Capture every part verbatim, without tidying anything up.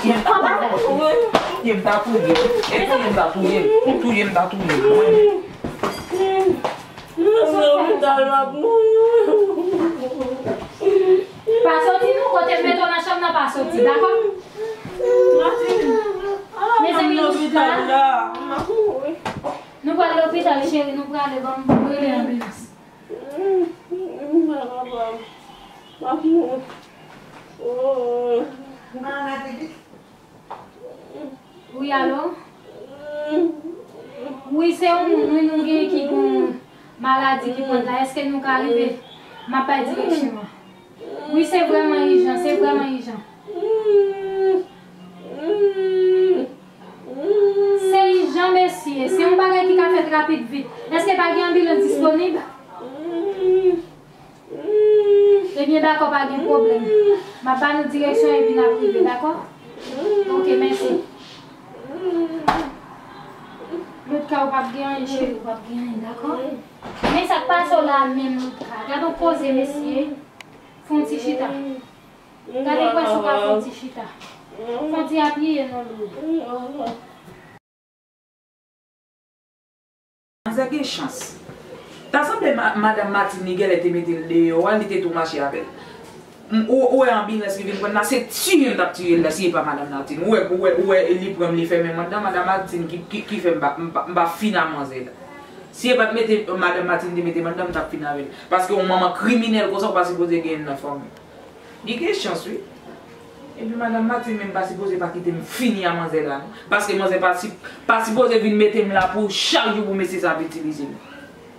Touye m ta touye. E touye m ta touye. Touye m ta touye. Mwen. Mwen se lopital, m ap mouri. Pa soti non, kote m mete w nan chanm nan, pa soti, dakò? Mezanmi, lopital la, m ap mouri. Nou pral lopital, cheri, nou prale, ban m rele anbilans. M pa kapab. M ap mouri. Oh. Wi, alo? Wi, se yon moun, wi, nou gen ki gon maladi ki pran la. Èske nou ka rive? M ap bay direksyon an. Wi, se vrèman ijan, se vrèman ijan. Se ijan, mesye. Se yon bagay ki ka fèt rapid vit. Èske pa gen anbilans disponib? Ebyen, dakò, pa gen pwoblèm. M ap ba nou direksyon epi n ap rive, dakò? Ok, mèsi. Lotka, ou p ap gen anyen, cheri, ou p ap gen anyen, dakò? Men sa k pase w la menm, Lotka? Gade yon koze, mesye. Fè yon ti chita. Gade, kwè si w ka fè yon ti chita. Fè yon ti apiye non, Lou. Manzè gen chans. Ta sanble ma-, madanm Martine li genlè te mete l deyò a, li te tou mache avè l. M, ou, ou wè anbilans ki vin pran l la, se tiye m t ap tiye l la, si e pa madanm Martine. Ou wè, ou wè, ou wè li pran m, li fèmen m anndan, madanm Martine ki, ki, ki fè m pa, m pa, m pa fin a manzè la. Si e pa t mete, madanm Martine te mete m anndan, m t ap fin avè l. Paske yon manman kriminèl konsa, ou pa sipoze genyen l nan fanmi. Li gen chans, wi. Epi madanm Martine menm pa sipoze pa kite m fini a manzè la, non. Paske manzè pa si-, pa sipoze vin mete m la pou chak jou pou mesye sa ap itilize m.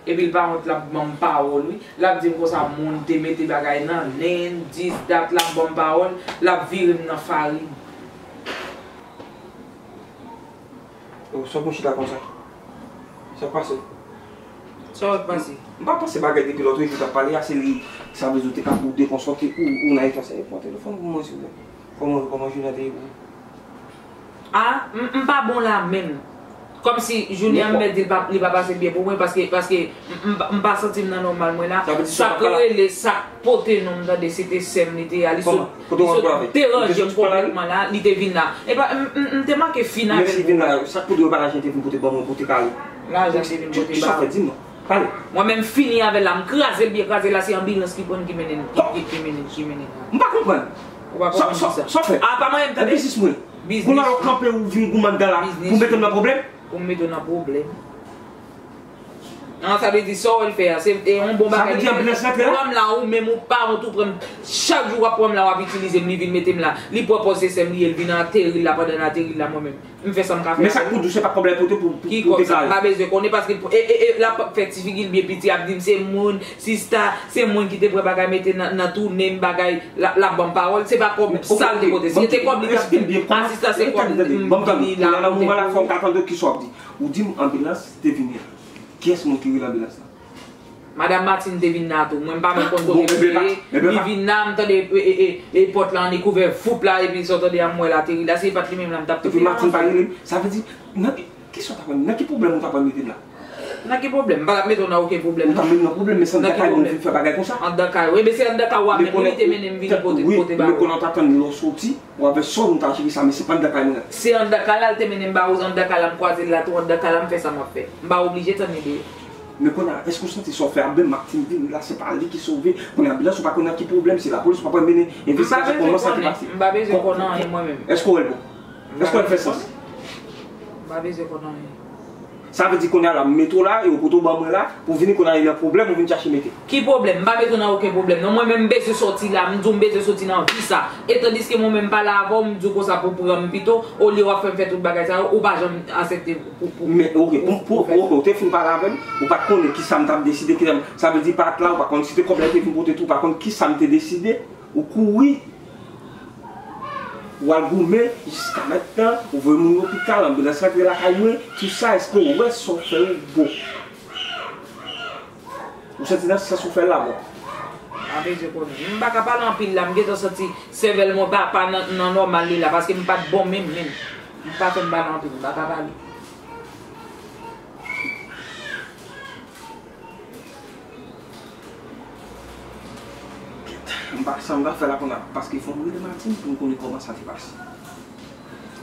Epi l pa wont, l ap ban m pawòl, wi. L ap di m konsa moun te mete bagay nan nen, dis dat, l ap ban m pawòl, l ap vire m nan farin. Yo, sa w gon chita konsa? Sa k pase? Sa w ap pase? M pa panse bagay depi lòt jou t ap pale a, se li, sa vle di w te ka boude konsa, w te, ou, ou nan eta sa. E pran telefòn pou mwen, silvouplè. Kòman, kòman jounen an te ye pou ou? A, m, m pa bon la menm. Kòmsi jounen an m mèt di l pa, li pa pase byen pou mwen, paske, paske m, m, m pa santi m nan nòmal mwen la. Sa k rele, sa k pote non m, tande, se te sè m li te ye a, li sot, li sot deranje m konplètman la, li te vin la. E pa, m, m, m te manke fin avè l. Sa k pote w pa lajan te vin pote ban mwen pou te ka ale? Lajan te vin pote ba ou. Kisa w fè, di m non. Pale. Mwen menm fini avè l la, m kraze l byen kraze la, se anbilans ki pran ki mennen, ki, ki mennen, ki mennen la. M pa konprann. Ou pa konprann kisa? Sa w fè? A, pa manyen m, tande. Biznis mwen. Biznis. Kounye a w kanpe ou vin goumen anndan la pou mete m nan pwoblèm? Pou m mete w nan pwoblèm. An, sa vle di sa w wè l fè a, se, e, yon bon bagay li fè. Sa vle di anbilans rantre la? Pran m la, ou menm ou pa wont ou pran m, chak jou w ap pran m la, w ap itilize m, li vin mete m la. Li pran pòz se sè m li ye, l vin ateri l la, pandan l ateri l la, mwen menm. M fè sa m ka fè avè l. Men sa k pou di w se pa kòb la l pote pou, pou, pou deklare. Ki kòb sa? M pa bezwen konnen paske l, e, e, e, l ap fè ti figi l byen piti, ap di m se moun, sista, se moun ki te pran bagay mete nan, nan tounen m bagay, l ap, l ap ban m pawòl, se pa kòb sa l te pote. Si se te kòb li t ap di m, a sista se kòb m vini la. Ban m tande, ban m tande. Kounya nan moman la fò m ka tande kisa w ap di. Ou di m anbilans te vini la. Kiyès moun ki rele anbilans la? Madanm Martine te vin la tou. Mwen m pa menm konn kote li ye. Li vin la, m tande, e, e, e, e, pòt la annik ouvè, voup la, epi sa w tande a m wè l ateri la. Si se pa t li menm la, m t ap tou fini. Epi Martine pa rele m. Sa vle di, nan ki, kisa w t ap pran, nan ki pwoblèm ou t ap pran mete m la? Nan ki pwoblèm? M pa t ap mete w nan okenn pwoblèm. Ou t ap mete m nan pwoblèm, men se anndan kay mwen vin fè bagay konsa? Anndan kay, wi, men se anndan kay ou a menm, wi, li te mennen m vin pote, pote ba ou. Wi, men konnen w t ap tann lè w soti. Ou avè sòl nou ta jere sa, men se pa anndan kay mwen nan. Se anndan kay la, l te mennen m ba ou, anndan kay la, m kwaze l la tou, anndan kay la, m fè sa m ap fè. M pa oblije tann li deyò. Men kounye a, èske w santi sa w fè a, ben Martine vini la, se pa li ki sove, kounye a, anbilans, ou pa konn nan ki pwoblèm, se lapolis, ou pa pral mennen envestigasyon, kòman sa te pase? M pa bezwen konnen anyen, mwen menm. Èske w wè l bon? Èske w wè l fè sans? M pa bezwen konnen anyen. Sa vle di kounye a la, m mete w la, e w pote w ban mwen la, pou w vini kounye a, e nan pwoblèm, ou vin chache mete. Ki pwoblèm? M pa mete w nan okenn pwoblèm, non. Mwen menm, m bezwen sòti la, m di w m bezwen sòti nan vi sa. E tandiske mwen menm, m pale avè w, m di w konsa pou w pran m pito, olye w ap fè m fè tout bagay sa yo, ou pa janm aksepte pou, pou, men, ok, pou, pou, pou, ok, ou te fin pale avè m, ou pa t konnen kisa m t ap deside, kisa m, sa vle di pa t la, ou pa konn si te kòb la te vin pote tou, ou pa konn kisa m te deside. Ou kouri, w al goumen jiska mentnan, ou voye moun lopital, anbilans rantre lakay mwen, tout sa, èske w wè sa w fè yo bon? Ou santi nan sans ou fè l la bon? Pa bezwen konnen. M pa ka pale anpil la, m gentan santi sèvèl mwen pa, pa nan, nan nòmal li la, paske m pa t bon menm, menm. M pa fè m pale anpil, m pa ka pale. M pa, sa m ka fè la kounye a, paske fò m rele Martine pou m konnen kòman sa te pase.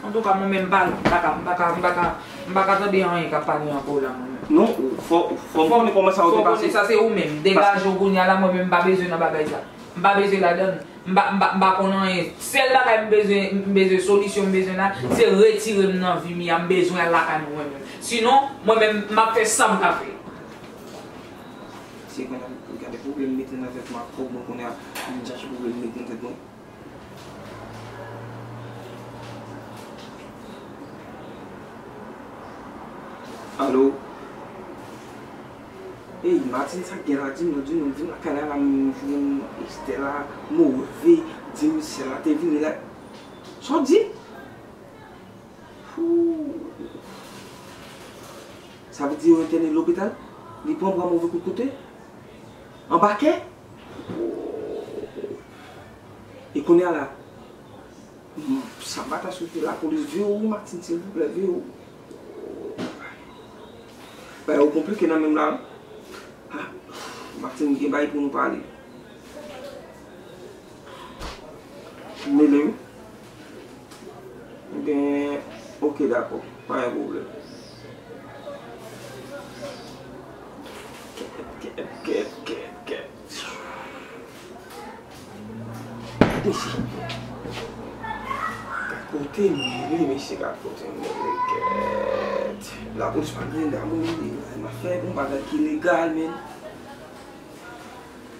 Antouka, mwen menm, m pa, m pa ka, m pa ka, m pa ka, m pa ka tande anyen k ap pale ankò la, mwen menm. Non, fò, fò m konnen kòman sa yo te pase. Fò konnen sa, se ou menm. Degaje w kounye a la, mwen menm, m pa bezwen nan bagay sa. M pa bezwen ladann. M pa, m pa, m pa konn anyen. Sèl bagay m bezwen, m bezwen solisyon m bezwen la, se retire m nan vi m ya, m bezwen al lakay mwen, mwen menm. Sinon, mwen menm, m ap fè sa m ka fè. Se konn ap gade pwoblèm m mete nan tèt mwen ak kòb mwen kounye a, m chache pwoblèm m mete nan tèt mwen. Alo? Ey, Martine, sa k gen la? Di m non, di m non, vin lakay la, la, m jwenn Esther la, move, di m sè la te vini la. Sa w di? Hoo. Sa vle di yo entène l lopital? Li pran bwa move kout kote? Anba kè? E kounye a la, hmm, sa bata sou te lapolis, veye w wi, Martine, silvouplè, veye w. Bagay yo konplike nan men m la. Ah, Martine, gen bagay pou nou pale. M mele wi. Ebyen, ok, dakò. Pa gen pwoblèm. Kèt, kèt, kèt, kèt, kèt. Mesye. Gad kote m mele, mesye, gad kote m mele, kèt. Lapolis pa gen dam, wi, m ap fè yon bagay ki legal, men.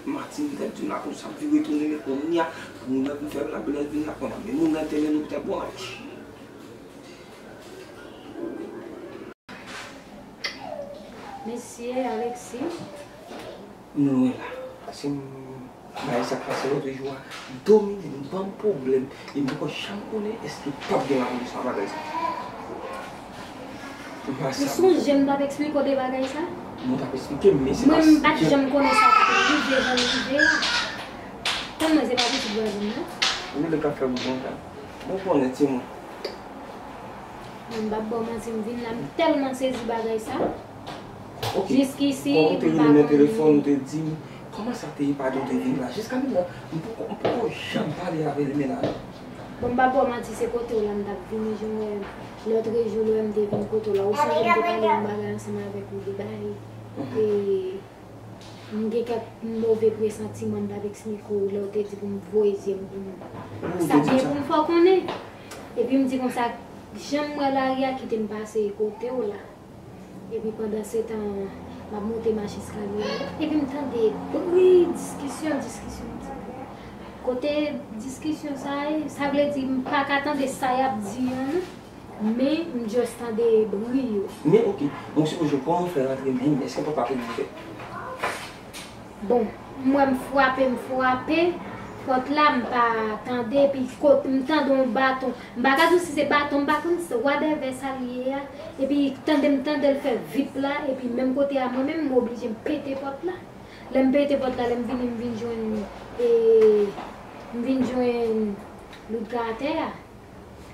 Martine t ap di m lapolis ap vire tounen, men kounye a, pou moun nan vin fè m la blèz vin la kounye a. Men moun nan te nan lopital, bon, Mesye Alexis. Nou lwen la. Paske m bay sa k pase lòt jou a. Domine m ban m pwoblèm. E m poko janm konnen èske p ap gen lapolis nan bagay sa. M pa sa. Ou sonje m t ap eksplike w de bagay sa? Mwen t ap eksplike m, men se pa. Mwen, m pa t janm konnen sa t ap rive jan l rive a. Tann mwen, se pa pitit vwazen m nan. Ou vle ka fè m bon la. Mwen konnen timoun. Mwen, m p ap ba w manti, m vin la, m tèlman sezi bagay sa. Ok. Jiskisi, kòman ou te rele m nan telefòn, ou te di m, kòman sa te ye, padon, ou te vin la? Jiska mentnan, m poko, m poko janm pale avè Limena non. Bon, m p ap ba w manti, se kote w la m t ap vini, jan w wè, lòtrejou, lè m te vin kote w la, ou sonje m te pale yon bagay ansanm avèk ou de bagay. Mhm. E m gen kèk move presantiman, m t ap eksplike w lè w te di pou m voye zye m pou m. Sa m gen pou m fè w konnen. Epi m di konsa, jan m wè lari a kite m pase kote w la. Epi pandansetan, m ap monte mach eskalye a. Epi m tande bri diskisyon, diskisyon, diskisyon. Kote diskisyon sa a ye? Sa vle di m pa ka tande sa y ap di an non. Men m just tande bri yo. Men ok, m sipoze kòman w fè rantre menm, èske pòt la te ouvè? Bon, m wè m frape, m frape pòt la, m pa tande, epi kot m tande yon baton. M pa ka di w si se baton, m pa konn se whatever sa l ye a. Epi tande m tande l fè vip la, epi menm kote a mwen menm, m oblije m pete pòt la. Lè m pete pòt la, lè m vini, m vin jwenn, e, m vin jwenn Loudka atè a.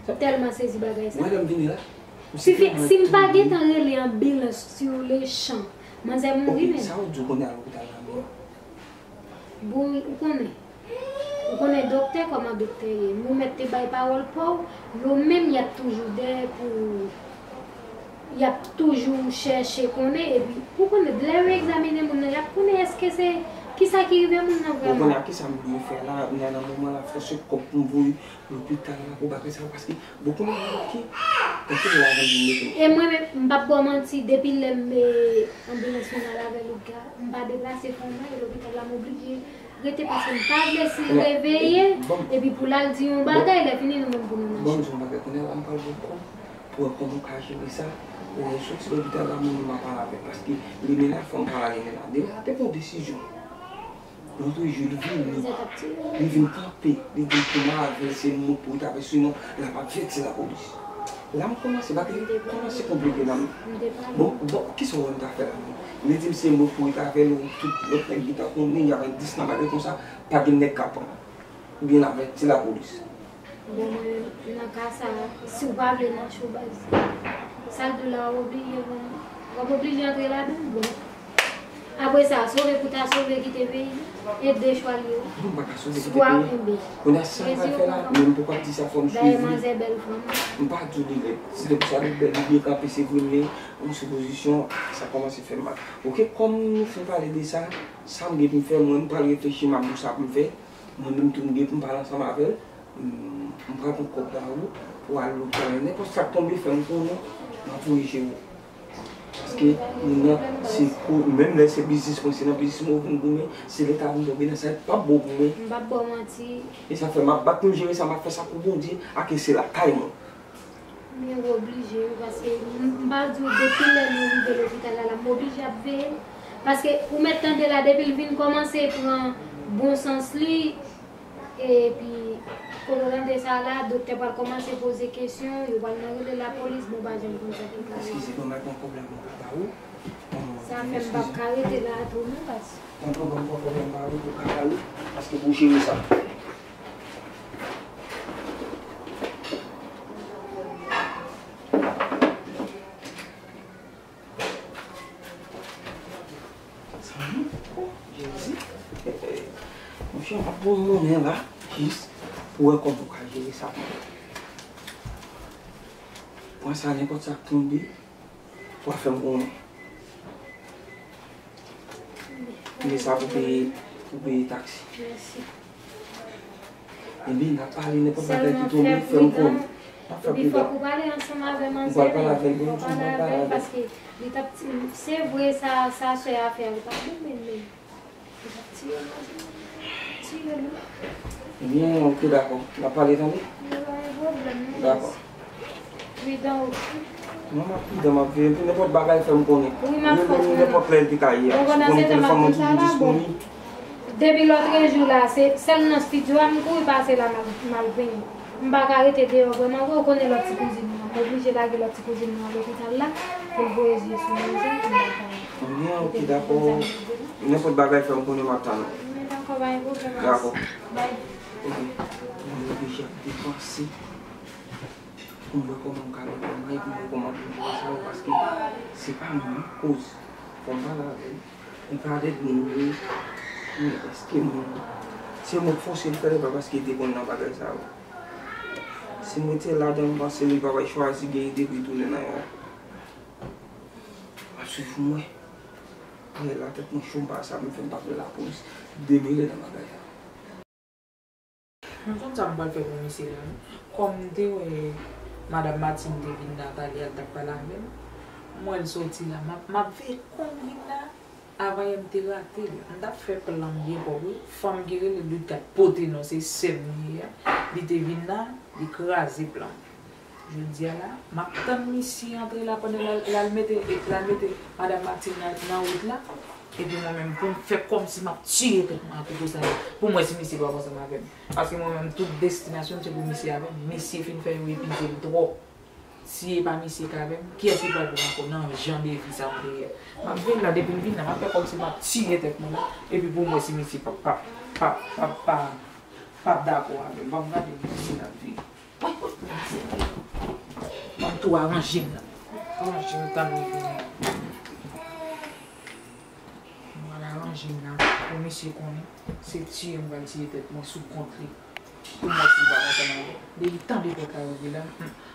M tèlman sezi bagay sa. Mwen, lè m vini la, m sifi, si m pa gentan rele anbilans sur le champ, manzè mouri menm. Ok, sa w di w konnen a lopital la menm? Bon, ou konnen. Ou konnen doktè kòman doktè ye. Nou mèt te bay pawòl pa w, yo menm y ap toujou dèyè pou y ap toujou chèche konnen, epi ou konnen, lè yo egzamine moun nan, y ap konnen èske se, kisa ki rive moun nan vrèman. Bon, kounye a, kisa m dwe fè la, nan, nan moman la, fò se kòb pou m voye lopital la pou bagay sa yo, paske bon, kounye a, ok, ok, lajan vin mete. E mwen menm, m p ap ba w manti, depi lè m, e, anbilans vin al avè Loudka, m pa deplase fè yon bagay, lopital la, m oblije rete paske m pa vle si l reveye, epi pou l al di yon bagay, lè fini nou menm pou nou mache. Ban m di yon bagay, kounye a la m pral gen kòb pou wè kòman m ka jere sa. Lè m soti lopital la, mwen menm m a pale avè l, paske Limena, fò m pale a Limena. Limena te pran yon desizyon. Lòt jou, li vini, li vin kanpe, li di pou m avè l, se mwen pou l t avè l, sinon l ap avèti lapolis. La m kòmanse, bagay yo kòmanse konplike nan men. Bon, bon, kisa w wè m ta fè la menm? Li di m se mwen pou l t avè l, tout lòt nèg li ta konnen, y avè dis nan bagay konsa, pa gen nèg k ap pran. Oubyen l avèti lapolis. Bon, mwen, nan ka sa, si w pa vle nan cho baz, sa l di w la w oblije, bon, w ap oblije antre ladan l, bon. Apre sa, sove pou ta sove kite peyi nou, e de chwa li yo. Non, m pa ka sove kite peyi. Swa konbe. Kounye a sa m pral fè la, men m poko ap di sa, fò m swiv li. Dayè manzè bèl fanm. M pa di w li lèd. Si se pou sa li bèl, li byen kanpe, se vre, men yon sipozisyon, sa kòmanse fè m mal. Oke, kòm nou fin pale de sa, sa m gen pou m fè, mwen m pral reflechi, m ap di w sa pou m fè. Mwen menm tou m gen pou m pale ansanm avè l. M, m pral pran kòb la ou, ou al lopital. Nenpòt sa k tonbe, fè m konnen, m ap voye jere w. Paske moun nan, se kou, menm lè se biznis mwen, se nan biznis mwen ou vin goumen, se lè ta vin tonbe nan sa, l p ap bon pou mwen. M p ap ba w manti. E sa fè m ap bat pou m jere sa, m ap fè sa pou Bondye, ake se lakay mwen. Men ou oblije, wi, paske m, m pa di w depi lè nou rive lopital la, la, m oblije ap veye l. Paske ou mèt tande la, depi l vin kòmanse pran bon sans li, epi kote w tande sa la, doktè pral kòmanse poze kesyon, yo pral nan rele lapolis, bon, pa janm konn sa ki ka rive. Eskize, bon, m ap pran kòb la, mwen pa ba ou. Sa fè m p ap ka rete la a tou non, paske. Pran kòb la, m pran kòb la, m ba ou, ou ka ba ou, paske pou jere sa. Zanmi, oh, Jezi. Monchè, m ap bon monnen la, jis pou wè kòman ou ka jere sa. Pran sa, nenpòt sa k tonbe, w a fè m konnen. Men sa pou peye, pou peye taksi. Mèsi. Ebyen, n ap pale nenpòt bagay ki tonbe, fè m konnen. N ap fè pridan. Epi fòk ou pale ansanm avè manzè. M pral pale avè l, fòk ou pale avè l, paske li t ap ti, se vre sa, sa sè a fè a, li pa bon, men, men li t ap tiye manzè. Tiye l, wi. Ebyen, oke, dakò. N ap pale, tande? Yo pa gen pwoblèm, non. Dakò. Pridan, oke. Non, m ap pridan, m ap veye. Pou nenpòt bagay, fè m konnen. Wi, m ap fè w konnen. Nenpòt lè l te ka ye a. Ou konn, si w gen telefòn mwen toujou disponib. Depi lòtrejou la, se sèl nan estidyo a m kouri pase la, m al, m al benyen. M pa ka rete deyò vrèman vre, ou konnen lòt ti kouzin mwen. M oblije lage lòt ti kouzin mwen lopital la pou l voye zye sou manzè, m pa ka rete deyò vrèman vre non. Ebyen, oke, dakò. Nenpòt bagay, fè m konnen, m ap tann ou. Men dakò, pa gen pwoblèm. Dakò. Bye. Oke. Mwen oblije ap depanse. Pou m wè kòman m ka reponn mwen, pou m wè kòman pou m jere sa yo, paske se pa mwen ki koz. Fò m pale avè l. Li pa lèd moun vre. Men èske mwen, se mwen k fòse l fè l, pa paske li te konn nan bagay sa yo. Si m rete ladan, m panse li pa pral chwazi gen ide pou li tounen nan yon. M ap swiv pou m wè. Lè la tèt mwen cho, m pa sa, m fè m pa pran lapolis. Demele nan bagay sa. M konn sa m pral fè pou misye la, non. Kòm m te wè madanm Martine te vin la talè a, l t ap pale avè m. M wè l soti la, m ap, m ap veye kòm vin la, avan yè m te rate l. M t ap fè plan m byen pwòp, wi. Fanm ki rele Ludka t pote non, se sè m li ye a. Li te vin la, li kraze plan m. Jodi a la, m ap tann misye antre la pandan l al, l al mete, l al mete madanm Martine nan, nan wout la. Epi mwen menm, pou m fè kòmsi m ap tiye tèt mwen ak kouto sa yo, pou m wè si misye p ap ansanm avè m. Paske mwen menm, tout destinasyon m se pou misye avè m. Misye fin fè yo epize m twòp. Si e pa misye k avè m, kiyès ki pral vin ankò nan jan de vi sa m te ye a? M ap vin la, depi l vin la, m ap fè kòmsi m ap tiye tèt mwen la, epi pou m wè si misye p ap, p ap, p ap, p ap, p ap, p ap dakò avè m. Ban m gade misye l ap vini. Woy, woy, woy, misye. Ban m tou aranje m la. Aranje m, tann li vini. Mwen al aranje m la pou misye konnen se tiye m pral tiye tèt mwen sou kont li. Pou m wè si l pa kontan avè m. Depi tande pòt la ouvri la, m,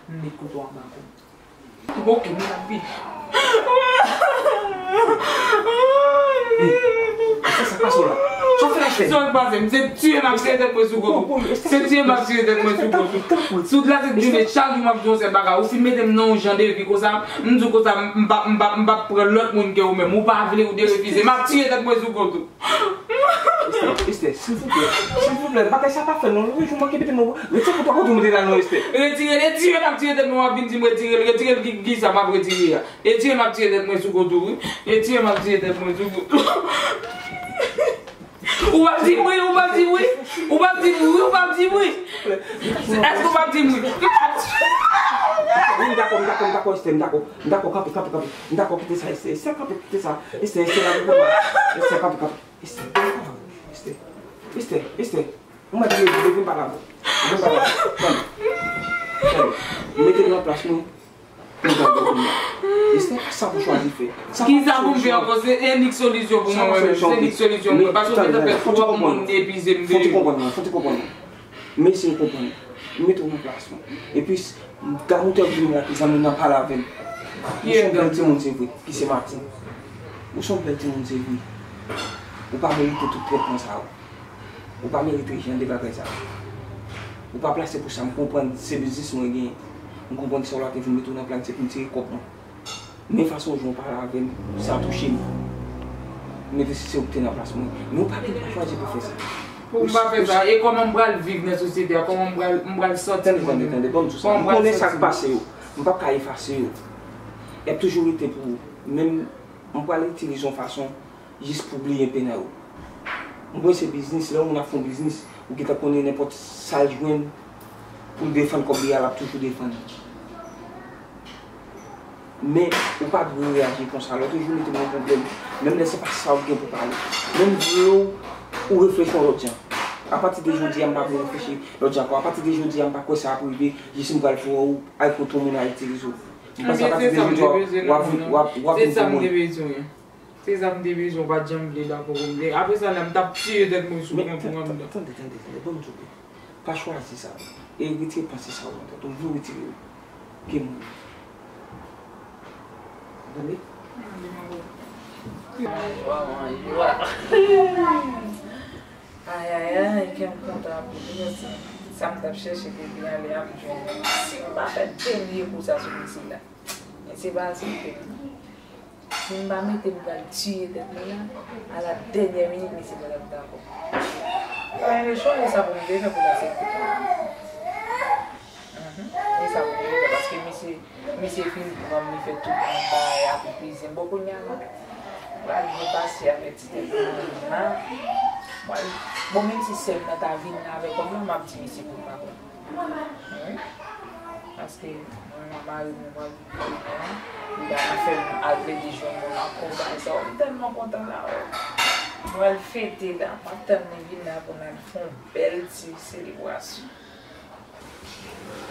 m met kouto anba kou m. Ok, m ap vin. Ey, sa, sa k pase w la? Sa w fè la, Esther? Sa k pase m? Se tiye m ap tiye tèt mwen sou kont ou. Se tiye m ap tiye tèt mwen sou kont ou. Sou la se jounen chak jou m ap di yon sèl bagay. Ou fin mete m nan yon jan de vi konsa, m di w konsa, m pa, m pa, m p ap pran lòt moun ke ou menm. Ou pa vle, ou derefize. M ap tiye tèt mwen sou kont ou. Esther, Esther, silvouplè, silvouplè, bagay sa pa fè non, lòt jou manke mete non, retire kouto a kote w mete la non, Esther. Retire l, retire l, m ap tiye tèt mwen, w ap vin di m retire l, retire l, ki, ki sa m ap retire a? Retire m ap tiye tèt mwen sou kont ou, wi. Retire m ap tiye tèt mwen sou kont ou. Ou p ap di m wi, ou p ap di m wi. Ou p ap di m wi, ou p ap di m wi. Èske ou p ap di m wi? M ap tiye. Wi, m dakò, m dakò, m dakò, Esther, m dakò. M dakò, kanpe, kanpe, kanpe. M dakò, kite sa, Esther, Esther, kanpe, kite sa. Esther, Esther, la pou kòman. Esther, kanpe, kanpe. Esther, Esther, Esther, Esther. Ou mèt leve, leve, m pale avè w. Leve, m pale avè w. Tande. Tande. Mete l nan plas mwen. Mwen tande w kounye a. Se pa sa pou chwazi fè. Sa pa yon solisyon. Ki sa pou m fè ankò? Se inik solisyon pou mwen, mwen menm. Se inik solisyon pou mwen. Paske mwen te fè twòp moun epize m de. Fò te konprann mwen, fò te konprann mwen. Men se konprann. M mete w nan plas mwen. Epi, Gamoutè vini la, zanmi m nan pale avè m. Ou se yon bèl timoun, se vre, ki se Martin. Ou se yon bèl timoun, se vre. Ou pa merite tout trètman sa yo. Ou pa merite jan de bagay sa yo. Ou pa plase pou sa, m konprann se biznis mwen genyen. M konprann sa w la te vin mete w nan plan, se pou m tire kòb mwen. Men fason w jan w pale avè m, sa touche m. Men te si se ou ki te nan plas mwen. Men ou pa gen dwa chwazi pou fè sa. Pou m pa fè sa, e kòman m pral viv nan sosyete a? Kòman m pral, m pral santi mwen menm? Tande, tande, tande, ban m di w sa. M konnen sa k pase yo. M p ap ka efase yo. Y ap toujou rete pou ou. Men m pral itilize yon fason jis pou bliye pena yo. M kwè se biznis, lè yon moun ap fè yon biznis, ou gentan konnen nenpòt sa l jwenn pou l defann kòb li a, l ap toujou defann li. Men, ou pa dwe reyaji konsa. Lòt jou, mete m nan pwoblèm. Menm lè se pa sa ou gen pou pale. Menm vle w, ou reflechi yon lòt jan. Apati de jodi a, m pa vle reflechi lòt jan ankò. Apati de jodi a, m pa kwè sa ap rive. Jis m pral fè w al kote yon moun al itilize w. M panse apati de jodi a, w ap vin, w ap, w ap vin pou mwen. Se sa m te bezwen. Se sa m te bezwen, ou pa t janm vle dakò pou m te. Apre sa la, m t ap tiye tèt mwen sou pran pou anndan. Tande, tande, tande, ban m di w. Pa chwazi sa. E retire panse sa yo nan tèt ou. M vle w retire yo. Ke moun. Tande? Ay, ay, ay, kè m kontan anpil. Wi, mèsi. Sa m t ap chèche depi yè a, m jwenn li. Si m pa fè dènye kou sa sou misye la, men se pa asepte non. Si m pa mete m pral tiye tèt mwen la, a la dènyè minit, misye pa t ap dakò. Mwen, e chwa, e sa pou m te fè pou l aksepte. Mhm. E sa pou m te fè, paske misye, misye fin pran m, li fè tout moun bagay ap epize m. Bon, kounye a la, m pral byen pase avèk ti tèt mwen la. Mwen, bon, menm si sè m nan ta vin la avèk kòb la, m ap di misye pou l pa pran. Wi. Paske mwen, mari mwen, mwen, mwen, li pa ka fè m al plede jwenn moun ankò, bagay sa yo. M tèlman kontan la, wi. Mwen al fete la, m ap tann li vin la pou n al fè yon bèl ti selebrasyon.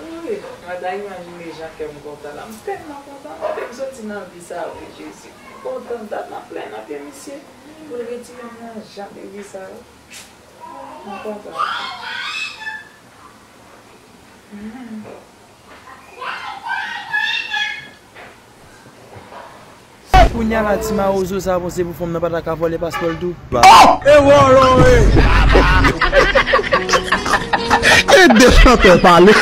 Wi, mwen ta imajine jan kè m kontan la. M tèlman kontan, gade m soti nan vi sa, wi, Jezi. M kontan, dat m ap plenn nan pye misye pou l retire m nan jan de vi sa yo. Mwen kontan. Kounye a la, ti mawozo sa a panse pou fanm nan pa ta ka vòlè paspò l tou. E wòlò e! E de chantè pale.